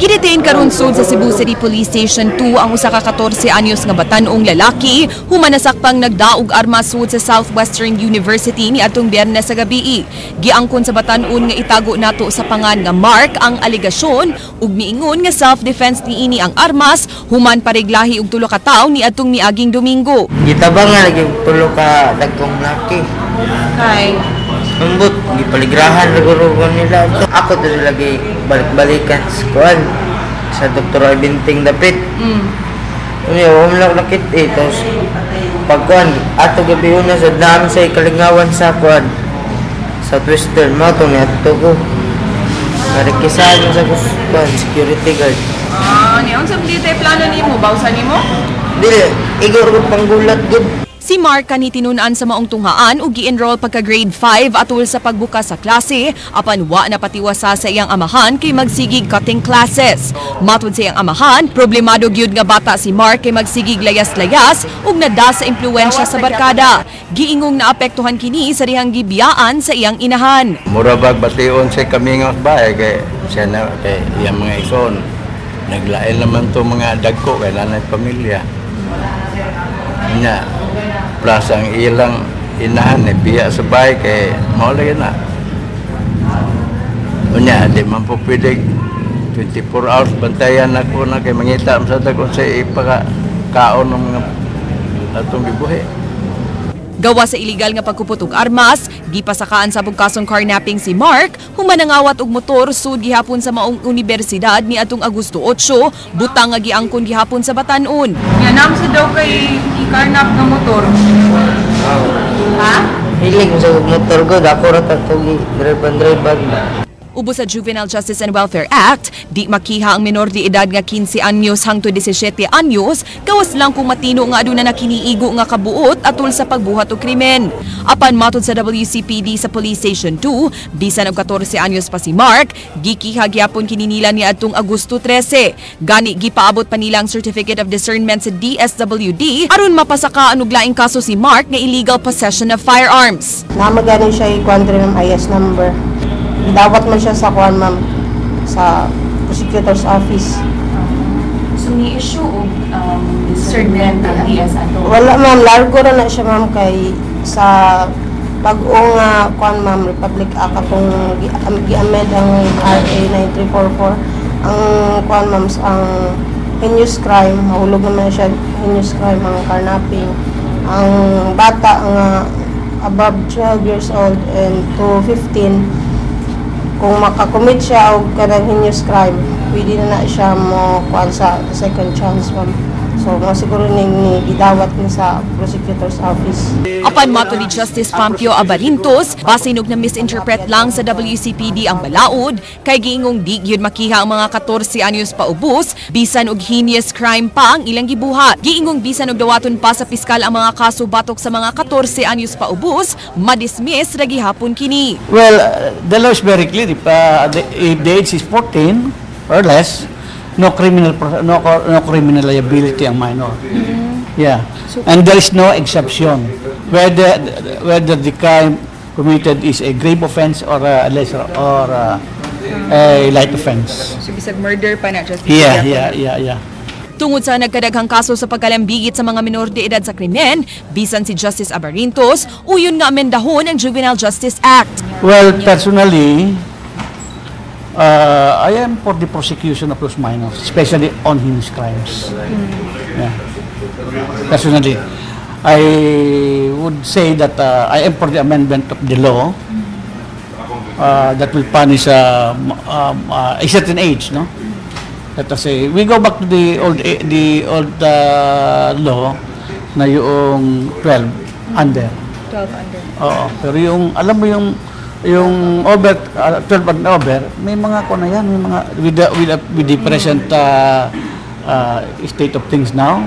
Gidetain karon sud sa Cebu City Police Station 2 ang usa ka 14 anyos nga batan-ong lalaki human nasakpang nagdaog armas sud sa Southwestern University ni atong Biyernes sa gabi. Giangkon sa batan-on nga itago nato sa pangan nga Mark ang alegasyon ug miingon nga self-defense niini ang armas human pariglahi og tulo ka tawo ni atong miaging Domingo. Gitabangan lagi tulo ka dagkong laki. Kay Ambot, gipaligrahan siguro ko nila. Ako to lagi balik-balikan sa kuan sa Dr. Albinting dapit. Unya, wa man lang nakit eh. Tapos, pagkuan, ato gabi una sa dami sa ikalingawan sa kuan sa Twister, mao to ni ato ko. Narikisahan mo sa kuan, security guard. Ah, ni unsa tayo plano nimo? Bawsan nimo? Dili, igor ko panggulat gud. Si Mark kani tinun-an sa maong tunghaan ug gi-enroll pagka grade 5 atul sa pagbukas sa klase apan wa na patiwasa sa iyang amahan kay magsigig cutting classes. Matud sa iyang amahan, problemado gyud nga bata si Mark kay magsigig layas-layas ug nada sa impluwensya sa barkada. Giingong naapektuhan kini sa dihang gibiyaan sa iyang inahan. Mura bag bation sa kamingos ba eh, kay siya na kay iyang mga ison. Naglain naman to mga dagko kay nanay pamilya. Nya plus ang ilang inahan eh, biya sa bahay kay mao lagi na. Unya di man po pwede 24 hours bantayan ako na kay mangita sa kung sa ipaka kaon ng mga atong gibuhi. Gawa sa iligal nga pagkupot og armas, gipasakaan sa kasong carnapping si Mark, human nangawat og motor sud gihapon sa maong universidad ni atong Agosto 8, butang nga giangkon gihapon sa batan-on. Nga nam sa daw kay i-carnap nga motor. Ha? Hilig mo sa motor ko, dako ra ta drive drive. Ubos sa Juvenile Justice and Welfare Act, di makiha ang menor de edad nga 15 anyos hangtod 17 anyos, gawas lang kung matino nga aduna na kiniigo nga kabuot atul sa pagbuhat og krimen. Apan matod sa WCPD sa Police Station 2, bisan og 14 anyos pa si Mark, gikiha gyapon kini nila ni adtong Agosto 13. Gani gipaabot pa nila ang Certificate of Discernment sa DSWD aron mapasaka og laing kaso si Mark nga illegal possession of firearms. Namagaling siya i-kuan diri, ma'am, IS number. Dawat man siya sa kuan, ma'am, sa prosecutor's office. So ni-issue og discernment ang DS ato. Wala, ma'am, largo ra na siya, ma'am, kay sa bag-o nga kuan, ma'am, Republic Act atong gi-amend ang RA 9344, ang kuan, ma'am, ang heinous crime, mahulog naman siya heinous crime ang carnapping. Ang bata nga above 12 years old and to 15, kung makakommit siya og kanang heinous crime, pwede na na siya mo kuan sa second chance, ma'am. So, mo siguro ning ni gidawat ni sa prosecutor's office. Apan mato ni Justice Pampio Abarintos, basin og na misinterpret lang sa WCPD ang balaod, kay giingong di gyud makiha ang mga 14 anyos paubos, bisan og heinous crime pa ang ilang gibuhat. Giingong bisan og dawaton pa sa piskal ang mga kaso batok sa mga 14 anyos paubos, madismiss ra gihapon kini. Well, the law is very clear. If the age is 14 or less, no criminal liability ang minor. Yeah. And there is no exception whether the crime committed is a grave offense or a lesser or a light offense. So bisag murder pa na, Justice. Yeah. Tungod sa nagkadaghang kaso sa pagkalambigit sa mga minor de edad sa krimen, bisan si Justice Abarintos, uyon nga amendahon ang Juvenile Justice Act. Well, personally, I am for the prosecution of those minors, especially on heinous crimes. Yeah. Personally, I would say that I am for the amendment of the law that will punish a certain age, no? Let us say, we go back to the old law na yung 12 under. 12 under. Oo, pero yung alam mo yung over 12 and over, may mga ko na yan, may mga with the present state of things now,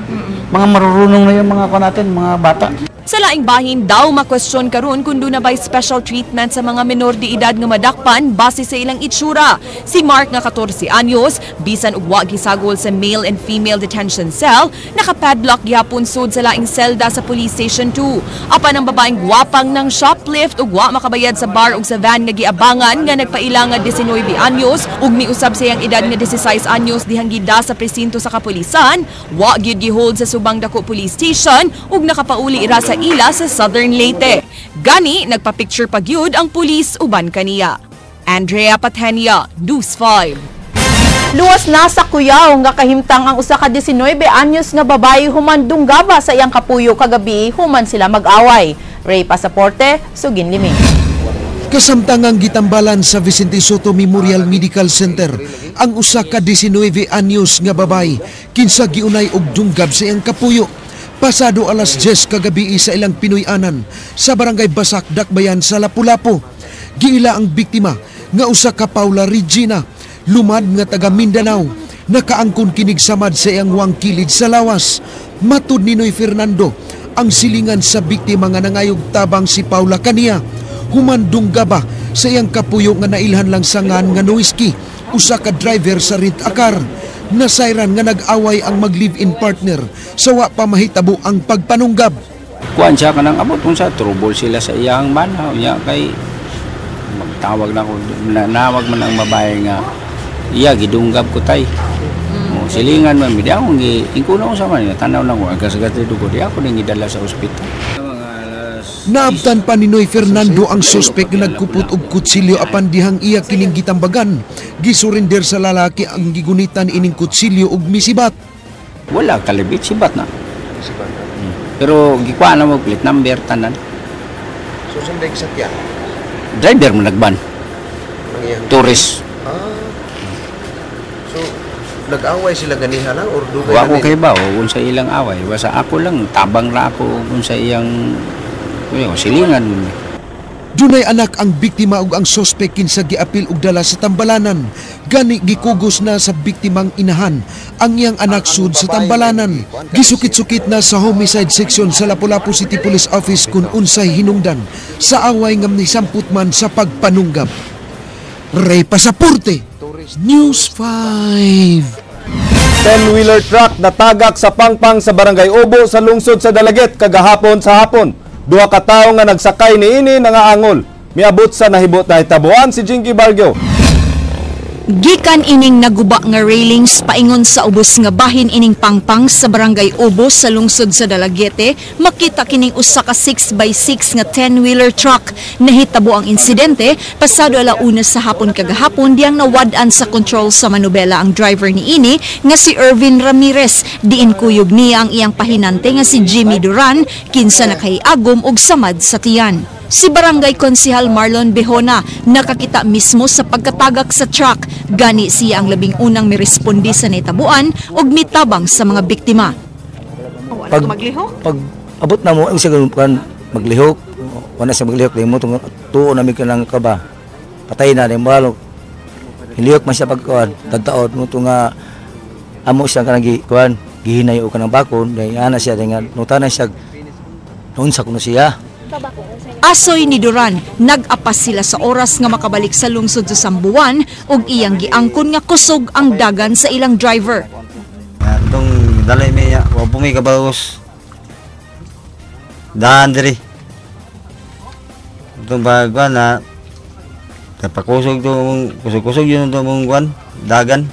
mga marurunong na yung mga ko natin, mga bata. Sa laing bahin daw makwestiyon karon kung duna ba'y special treatment sa mga menor de edad nga madakpan base sa ilang itsura. Si Mark nga 14 anyos, bisan og wa gisagol sa male and female detention cell, nakapadlock gihapon sud sa laing selda sa Police Station 2. Apan ang babaeng gwapang nang shoplift ug wa makabayad sa bar ug sa van nga giabangan nga nagpaila nga 19 anyos ug miusab sa iyang edad nga 16 anyos dihang gida sa presinto sa kapulisan, wa gyud gihold sa Subang Dako Police Station ug nakapauli ra sa ila sa Southern Leyte. Gani, nagpa-picture pa gyud ang pulis uban kaniya. Andrea Patenia, News 5. Luwas na sa kuyaw nga kahimtang ang usa ka 19 anyos nga babae human dunggaba sa iyang kapuyo kagabi human sila mag-away. Ray Pasaporte, Sugin Liming. Kasamtangang gitambalan sa Vicente Soto Memorial Medical Center ang usa ka 19 anyos nga babae kinsa giunay og dunggab sa iyang kapuyo. Pasado alas 10 kagabi sa ilang Pinoy-anan sa Barangay Basak, Dakbayan sa Lapu-Lapu. Giila ang biktima nga usa ka Paula Regina, lumad nga taga Mindanao, nakaangkon kinig samad sa iyang wang kilid sa lawas. Matud ni Noy Fernando, ang silingan sa biktima nga nangayog tabang si Paula kaniya, humandunggaba sa iyang kapuyo nga nailhan lang sangan nga Nowiski, usa ka driver sa rent-a-car. Nasayran nga nag-away ang mag-live-in partner sa wa pa mahitabo ang pagpanunggab. Kuan siya kanang abot unsa trouble sila sa iyang bana unya kay magtawag na ko, nawag man ang babae nga iya gidunggab ko tay. O, silingan man di ako gi ingkuno sa man tanaw na ko ang kasagat dugo di ako ning gidala sa ospital. Naabtan pa ni Noy Fernando ang suspek nga nagkupot og kutsilyo apan dihang iya kining gitambagan. Gisurrender sa lalaki ang gigunitan ining kutsilyo og misibat. Wala kalibit sibat na. Sibat na. Pero gikuha na mo plate number tanan. So sa sakyan? Driver mo nagban. Tourist. Ah. So nag-away sila ganiha lang or dugay? Wa ko kay ba o unsa ilang away, basta ako lang tabang ra ako unsa iyang silingan. Dunay anak ang biktima ug ang sospek kinsa giapil og dala sa tambalanan. Gani gikugos na sa biktimang inahan ang iyang anak sud sa tambalanan. Gisukit-sukit na sa homicide section sa Lapu-Lapu City Police Office kung unsay hinungdan sa away nga nisamput man sa pagpanunggab. Ray Pasaporte, News 5. 10-wheeler truck natagak sa pangpang sa Barangay Obo sa lungsod sa Dalaguete kagahapon sa hapon. Duha ka tawo nga nagsakay niini nangaangol. Miabot sa nahibot na hitabuan si Jinky Bargio. Gikan ining naguba nga railings paingon sa ubos nga bahin ining pangpang sa Barangay Obo sa lungsod sa Dalaguete, makita kining usa ka 6x6 nga 10-wheeler truck. Nahitabo ang insidente pasado 1:00 sa hapon kagahapon diyang nawad-an sa control sa manubela ang driver niini nga si Ervin Ramirez. Diin kuyog niya ang iyang pahinante nga si Jimmy Duran kinsa nakahiagom og samad sa tiyan. Si Barangay Konsihal Marlon Behona nakakita mismo sa pagkatagak sa truck. Gani siya ang labing unang miresponde sa nitabuan ug mitabang sa mga biktima. Pag abot na mo, ang siya maglihok, wala siya maglihok, di mo tuo na may kanang kaba. Patay na, di mo halo. Hilihok man siya pagkuhan, tagtaod mo ito nga amo siya kanang gikuhan, gihinay o kanang bakon, dahil ana siya, dahil nga nutana siya, noon sa kuno siya. Asoy ni Duran, nag-apas sila sa oras nga makabalik sa lungsod sa Sambuan ug iyang giangkon nga kusog ang dagan sa ilang driver. Itong dalay may wa pumi kabalos. Daan diri. Itong bagwan na kapakusog to, kusog-kusog yun itong kwan, dagan.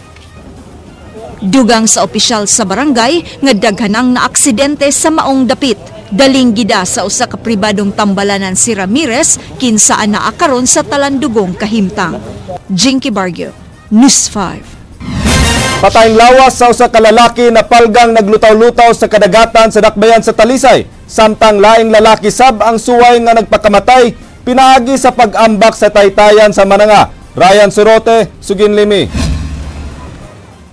Dugang sa opisyal sa barangay nga daghanang naaksidente sa maong dapit. Daling gida sa usa ka pribadong tambalanan si Ramirez kinsaan naa karon sa talandugong kahimtang. Jinky Bargio, News 5. Patayng lawas sa usa ka lalaki na palgang naglutaw-lutaw sa kadagatan sa Dakbayan sa Talisay. Samtang laing lalaki sab ang suway nga nagpakamatay pinaagi sa pag-ambak sa taytayan sa Mananga. Ryan Surote, Suginlimi.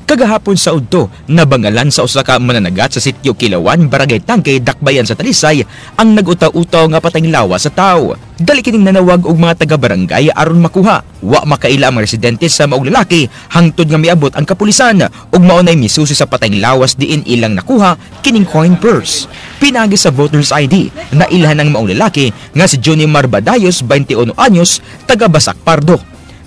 Kagahapon sa udto, nabangalan sa usa ka mananagat sa sitio Kilawan, Barangay Tangkay, Dakbayan sa Talisay ang nagutaw-utaw nga patayng lawas sa tawo. Dali kining nanawag og mga taga-barangay aron makuha. Wa makaila ang mga residente sa maong lalaki hangtod nga miabot ang kapulisan ug mao nay misusi sa patayng lawas diin ilang nakuha kining coin purse. Pinaagi sa voter's ID na ilhan ng maong lalaki nga si Johnny Marbadayos, 21 anyos, taga Basak Pardo.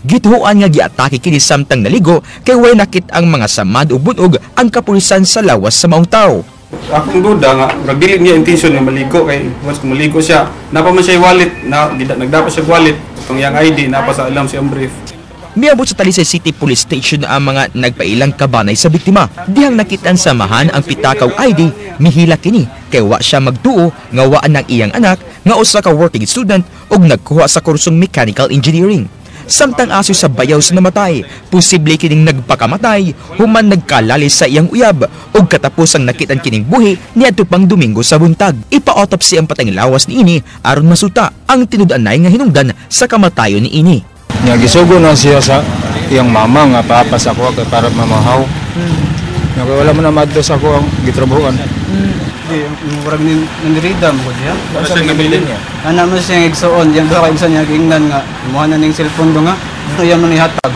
Gituhuan nga giatake kini samtang naligo kay way nakit ang mga samad ug bunog ang kapulisan sa lawas sa maong tawo. Akong duda nga murag dili niya intensyon nga maligo kay once kung maligo siya napa man siya wallet na nagdapa siya wallet itong iyang ID napa sa alam siyang brief. Miabot sa Talisay City Police Station ang mga nagpailang kabanay sa biktima. Dihang nakitaan samahan ang pitakaw ID, mihila kini kay wa siya magtuo nga wa ang iyang anak nga usa ka working student ug nagkuha sa kursong mechanical engineering. Samtang aso sa bayaw sa namatay, posible kining nagpakamatay human nagkalali sa iyang uyab ug katapusang nakitan kining buhi niadto pang Domingo sa buntag. Ipa-autopsy ang patayng lawas niini aron masuta ang tinud-anay nga hinungdan sa kamatayon niini. Nya gisugo na siya sa iyang mama nga papas ako kay para mamahaw. Nya kay wala man na madto sa ako ang gitrabahoan. Di murag nanirida mo ko diya. Ano sa nabilin niya? Ana mo siya igsuon, diyang duha ka igsuon niya giingnan nga imuha na ning cellphone do nga. Iya man ihatag.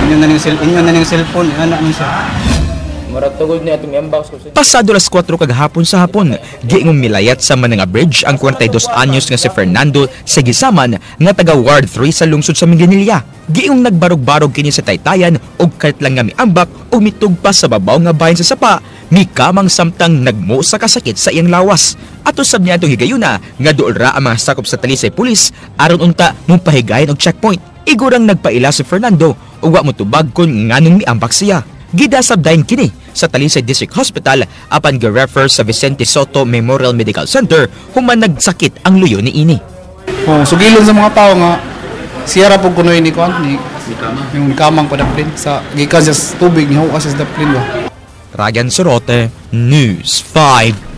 Inyo na ning cellphone, ana mo siya. Murag tugod niya atong i-unbox ko. Pasado alas 4 kagahapon sa hapon, giingong milayat sa Mananga Bridge ang 42 anyos nga si Fernando Segisaman nga taga Ward 3 sa lungsod sa Minglanilla. Giingong nagbarog-barog kini sa taytayan og kalit lang nga miambak ug mitugpa sa babaw nga bahin sa sapa, mikamang samtang nagmo sa kasakit sa iyang lawas. Ato sab niya atong higayuna nga duol ra ang mga sakop sa Talisay Police aron unta mopahigayon og checkpoint. Igurang nagpaila si Fernando ug wa motubag kun nganong miambak siya. Gidasab dayon kini sa Talisay District Hospital apan gi-refer sa Vicente Soto Memorial Medical Center human nagsakit ang luyo niini. Oh, sugilon sa mga tao nga siya ra pug kunoy ni kuan ni yung kamang pa daplin sa gikan sa tubig ni hukas sa daplin ba. Ragan Sorote, News 5.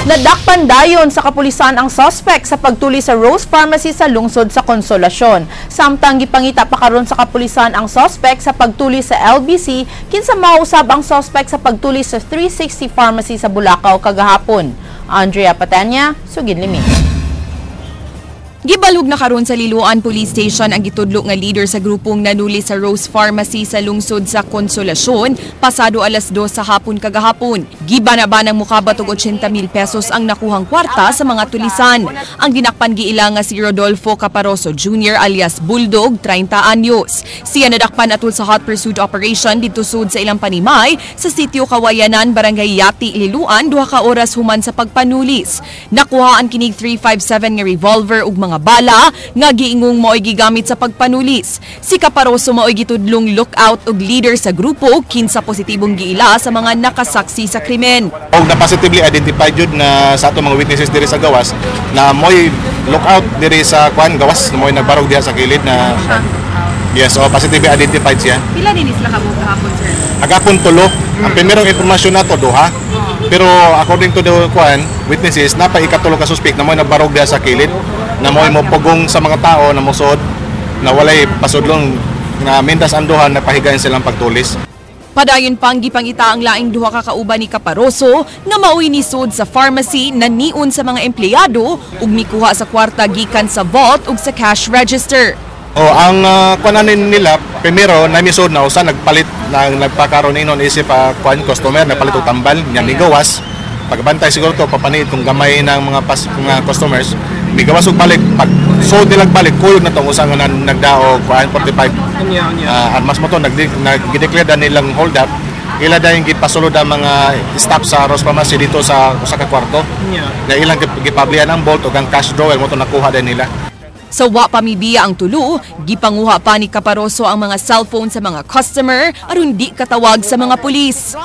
Nadakpan dayon sa kapulisan ang suspect sa pagtuli sa Rose Pharmacy sa lungsod sa Consolacion. Samtang gipangita pa karon sa kapulisan ang suspect sa pagtuli sa LBC, kinsa mausab ang suspect sa pagtuli sa 360 Pharmacy sa Bulacau kagahapon. Andrea Patanya, Sugid Limi. Gibalhog na karon sa Liloan Police Station ang gitudlo nga leader sa grupong nanuli sa Rose Pharmacy sa lungsod sa Consolacion pasado alas 2 sa hapon kagahapon. Gibana-banang mukabat og 80,000 pesos ang nakuhang kwarta sa mga tulisan. Ang dinakpan giila nga si Rodolfo Caparoso Jr. alias Bulldog, 30 anyos. Siya nadakpan atul sa hot pursuit operation didto sud sa ilang panimay sa sitio Kawayanan, Barangay Yati, Liloan, 2 ka oras human sa pagpanulis. Nakuhaan kinig 357 nga revolver ug mga bala nga giingong mao'y gigamit sa pagpanulis. Si Caparoso mao'y gitudlong lookout og leader sa grupo kinsa positibong giila sa mga nakasaksi sa krimen. Og na positively identified jud na sa ato mga witnesses diri sa gawas na mo'y lookout diri sa kuan gawas, mo'y nagbarog diha sa kilid na yes, so positively identified siya. Pila din sila kabuok kahapon, sir? Agapon tulo. Ang primerong impormasyon nato duha. Pero according to the kuan witnesses, napa ikatulo ka suspect na mo'y nagbarog diha sa kilid, na mo'y mopugong sa mga tao na mosod na walay pasudlong na mintas ang duha na pahigayon silang pagtulis. Padayon pang gipangita ang laing duha ka kauban ni Caparoso nga maoy nisod sa pharmacy na niun sa mga empleyado ug mikuha sa kwarta gikan sa vault ug sa cash register. O ang kuanan nila primero namisod na usa nagpalit nang nagpakaron inon isip kuan customer nagpalit og tambal nya migawas pagbantay siguro to papaniid kung gamay ng mga mga customers migawas og balik pag sold nilang balik kuyog na tong usa nga nagdaog kuan 45 mas mo to nag-declare na nilang hold up ila dayon gipasulod ang mga staff sa Rose Pharmacy dito sa usa ka kwarto na ilang gipablian ang vault ug ang cash drawer mo to nakuha din nila. Sa wa pamibiya ang tulo, gipanguha pa ni Caparoso ang mga cellphone sa mga customer aron di katawag sa mga pulis.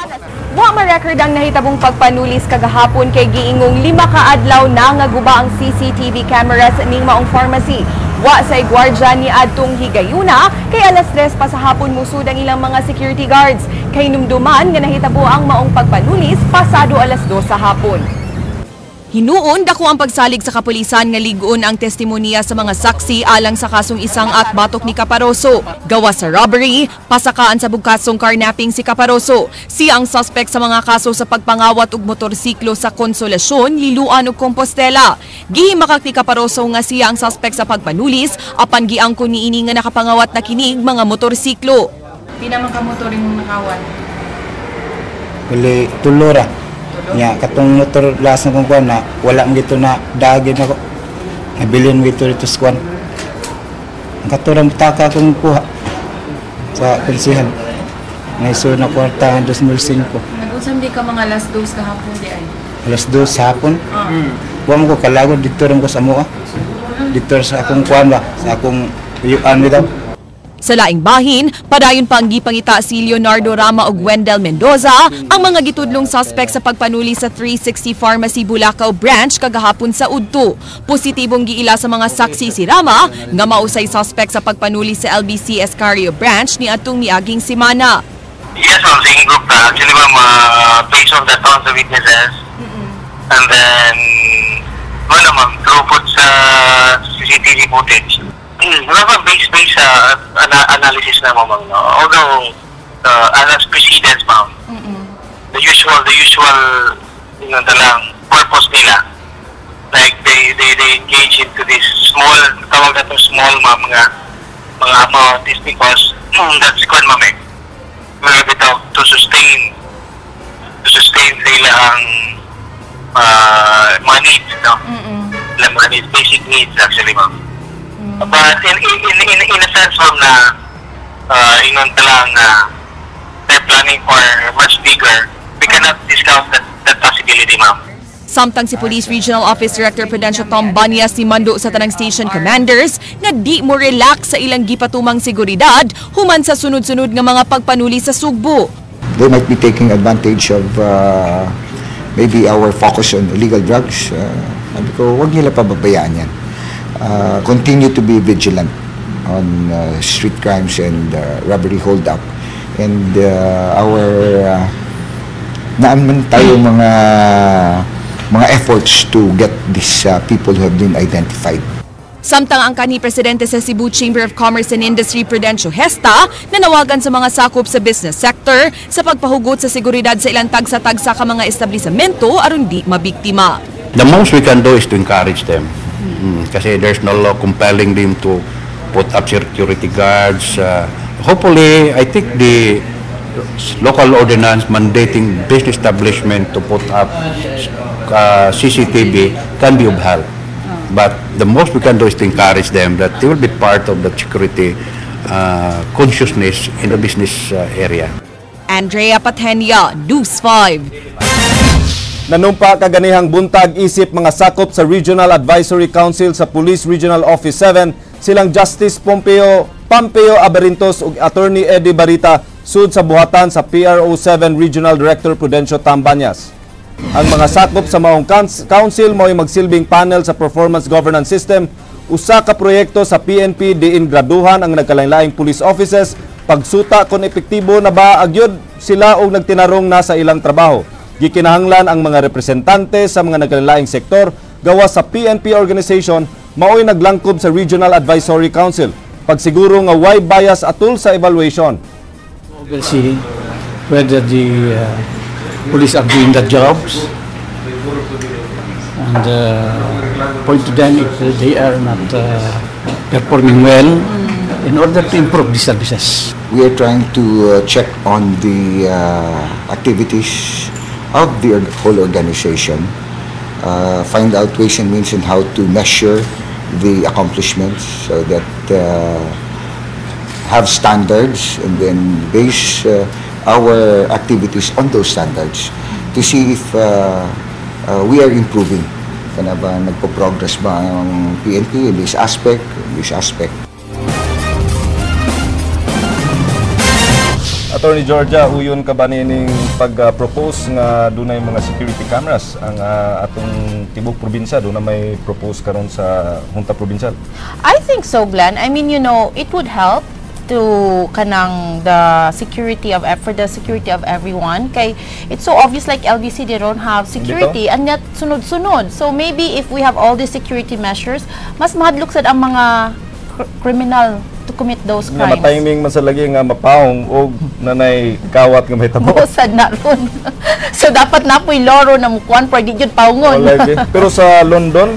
Wa ma-record ang nahitabong pagpanulis kagahapon kay giingong 5 ka adlaw na nga guba ang CCTV cameras ning maong pharmacy. Wa say gwardya ni adtong higayuna kay alas 3 pa sa hapon musud ang ilang mga security guards. Kay numduman nga nahitabo ang maong pagpanulis pasado alas 2 sa hapon. Hinuon dako ang pagsalig sa kapulisan nga lig-on ang testimonya sa mga saksi alang sa kasong isang at batok ni Caparoso. Gawa sa robbery, pasakaan sa bugkasong carnapping si Caparoso. Siya ang suspect sa mga kaso sa pagpangawat og motorsiklo sa Consolacion, Liloan ug Compostela. Gihimakak ni Caparoso nga siya ang suspect sa pagpanulis apan giangkon niini nga nakapangawat na kinig mga motorsiklo. Pila man ka motor imong nakawat? Uli tulora. Nya katong motor last na kong kuan na wala mo gito na dagin ako. Nabilin mo gito dito sa kuan. Ang katurang taka akong kuha sa konsehal. Naisod na kwarta ang 2005. Nag-usam di ka mga last 2 kahapon di ay. Alas 2 sa hapon. Wa mo ko kalagod dito rin ko sa mua. Dito sa akong kuan ba, sa akong uyuan bitaw. Sa laing bahin, padayon pa ang gipangita si Leonardo Rama ug Wendell Mendoza ang mga gitudlong suspect sa pagpanuli sa 360 Pharmacy Bulacau branch kagahapon sa Udto. Positibong giila sa mga saksi si Rama nga mausay suspect sa pagpanuli sa LBC Escario branch ni atong miaging semana. Yes, ma'am, same group na. Actually, ma'am, based on the tons of witnesses, and then, wala, ma'am, throughput sa CCTV footage. Wala, ma'am, based sa analysis na, ma'am, no? Although, as precedence, ma'am, the usual, talang purpose nila. Like, they engage into this small, tawag na to small, ma'am, mga amount is because, that's kwan, ma'am, eh mga bitaw to sustain sila ang mga needs, no? Ilang mga needs, basic needs actually, ma'am. But in a sense, ma'am, na ingon pa lang they're planning for much bigger, we cannot discount that possibility, ma'am. Samtang si Police Regional Office Director Prudencio Tom Banias ni mando sa tanang station commanders nga di mo relax sa ilang gipatumang seguridad human sa sunod-sunod nga mga pagpanuli sa Sugbo. They might be taking advantage of maybe our focus on illegal drugs. Sabi ko, huwag nila pababayaan yan. Continue to be vigilant on street crimes and robbery hold-up. And our naaman tayo mga efforts to get these people who have been identified. Samtang ang kanhi presidente sa Cebu Chamber of Commerce and Industry Prudencio Hesta nanawagan sa mga sakop sa business sector sa pagpahugot sa seguridad sa ilang tagsa-tagsa ka mga establishmento aron di mabiktima. The most we can do is to encourage them. Kasi there's no law compelling them to put up security guards. Hopefully, I think the local ordinance mandating business establishment to put up CCTV can be of help. But the most we can do is to encourage them that they will be part of the security consciousness in the business area. Andrea Patenia, News 5. Nanumpa kaganihang buntag isip mga sakop sa Regional Advisory Council sa Police Regional Office 7 silang Justice Pompeo Pampeo Abarintos ug Attorney Eddie Barita sud sa buhatan sa PRO 7 Regional Director Prudencio Tambanyas. Ang mga sakop sa maong council mao'y magsilbing panel sa Performance Governance System, usa ka proyekto sa PNP diin graduhan ang nagkalain-laing police offices pagsuta kung epektibo na ba agyod sila og nagtinarong na sa ilang trabaho. Gikinahanglan ang mga representante sa mga nagkalain sektor gawas sa PNP organization mao'y naglangkob sa Regional Advisory Council. Pagsiguro nga way bias atul sa evaluation. We'll see whether the police are doing the jobs and point to them if they are not performing well in order to improve the services. We are trying to check on the activities of the whole organization, find out ways and means and how to measure the accomplishments so that have standards and then base our activities on those standards to see if we are improving. Kana ba nagpo-progress ba ang PNP in this aspect, in this aspect. Attorney Georgia, uyon ka ba nining pag-propose nga dunay mga security cameras ang atong tibok probinsya, duna may propose karon sa Junta Provincial? I think so, Glenn. I mean, it would help to kanang the security of for the security of everyone kay it's so obvious, like LBC, they don't have security and yet sunod-sunod. So maybe if we have all these security measures, mas mahadlok sad ang mga criminal to commit those Nga crimes. Matiming man sa lagi nga mapawong og nanay kawat nga mahitabo. Mao sad na ron. So dapat na po'y loro na mukuan para di jud pawngon. Wala, eh. Pero sa London,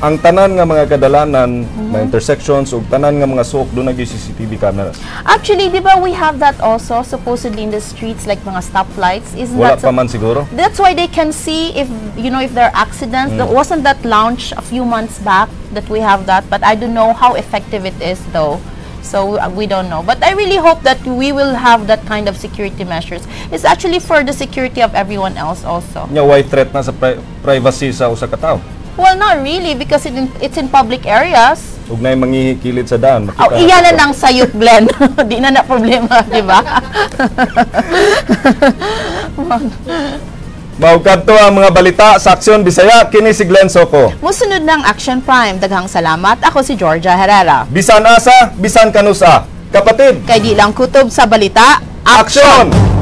Ang tanan nga mga kadalanan, mga intersections ug tanan nga mga suok, duna gyud CCTV cameras. Actually, di ba we have that also supposedly in the streets, like mga stoplights? Isn't Wala that pa man siguro. That's why they can see if you know if there are accidents. Wasn't that launched a few months back that we have that? But I don't know how effective it is, though. So we don't know. But I really hope that we will have that kind of security measures. It's actually for the security of everyone else also. Nya why threat na sa privacy sa usa ka tawo? Well, not really, because it's in public areas. Ug naay mangihi kilid sa daan, makita Oh, iya na to. Lang sayop, Glenn. Di na na problema, di ba? Mao kadto ang mga balita sa Aksyon Bisaya, kini si Glenn Soco. Musunod ng Action Prime. Daghang salamat. Ako si Georgia Herrera. Bisan asa, bisan kanusa. Kapatid, Kay di lang kutob sa balita, Aksyon!